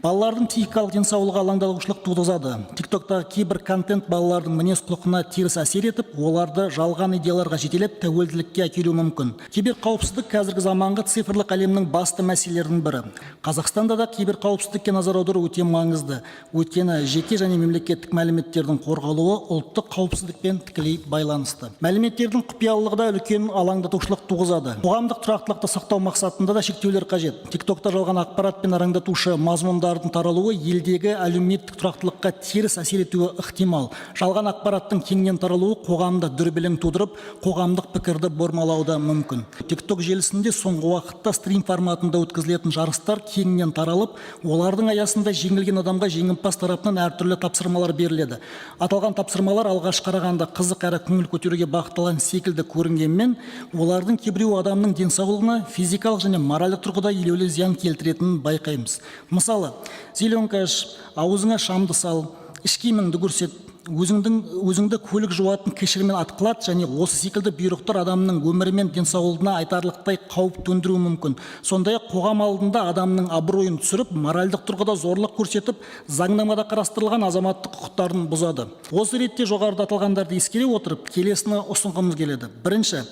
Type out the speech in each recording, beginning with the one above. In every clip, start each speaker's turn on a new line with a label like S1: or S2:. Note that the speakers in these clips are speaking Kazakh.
S1: Балалардың психикалық денсаулығы алаңдаушылық туғызады. ТикТоктағы кейбір контент балалардың мінез құлқына теріс әсер етіп, оларды жалған идеяларға жетелеп, тәуелділікке әкелуі мүмкін. Киберқауіпсіздік — қазіргі заманғы цифрлық әлемнің басты мәселелерінің бірі. Қазақстанда да киберқауіпсіздікке назар аудару өте маңызды, өйткені жеке және мемлекеттік мәліметтердің қорғалуы ұлттық қауіпсіздікпен тікелей байланысты. Мәліметтердің құпиялылығы да үлкен алаңдатушылық туғызады. Қоғамдық тұрақтылықты сақтау мақсатында да шектеулер қажет. ТикТокта жалған ақпарат пен арандатушы мазмұндардың таралуы елдегі әлеуметтік тұрақтылыққа теріс әсер етуі ықтимал. Жалған ақпараттың кеңінен таралуы қоғамда дүрбелең тудырып, қоғамдық пікірді бұрмалауы да мүмкін. ТикТок желісінде соңғы уақытта стрим форматында өткізілетін жарыстар кеңінен таралып, олардың аясында жеңілген адамға жеңімпаз тарапынан әртүрлі тапсырмалар беріледі. Аталған тапсырмалар алғаш қарағанда қызық әрі көңіл көтеруге бағытталған секілді көрінгенмен, олардың кейбіреуі адамның денсаулығына физикалық және моральдық тұрғыда елеулі зиян келтіретінін байқаймыз. Мысалы, «зеленка іш», «аузыңа шамды сал», «іш киіміңді көрсет», өзіңді көлік жуатын кешірмен атқылат және осы секілді бұйрықтар адамның өмірі мен денсаулығына айтарлықтай қауіп төндіруі мүмкін. Сондай ақ қоғам алдында адамның абыройын түсіріп, моральдық тұрғыда зорлық көрсетіп, заңнамада қарастырылған азаматтық құқықтарын бұзады. Осы ретте жоғарыда аталғандарды ескере отырып, келесіні ұсынғымыз келеді. Бірінші,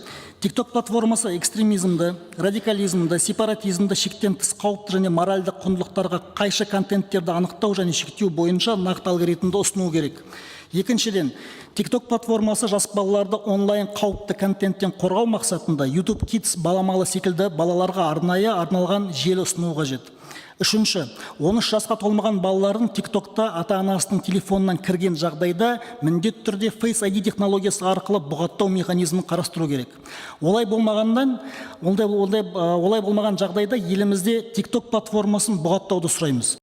S1: ТикТок платформасы экстремизмді, радикализмді, сепаратизмді, шектен тыс қауіпті және моральдық құндылықтарға қайшы контенттерді анықтау және шектеу бойынша нақты алгоритмді ұсыну керек. Екіншіден, ТикТок платформасы жас балаларды онлайн қауіпті контенттен қорғау мақсатында YouTube Kids баламалы секілді балаларға арнайы арналған желі ұсыну қажет. Үшінші, 13 жасқа толмаған балалардың ТикТокта ата анасының телефонынан кірген жағдайда міндетті түрде Face ID технологиясы арқылы бұғаттау механизмін қарастыру керек. Олай болмағаннан ондай, ондай, олай болмаған жағдайда елімізде ТикТок платформасын бұғаттауды сұраймыз.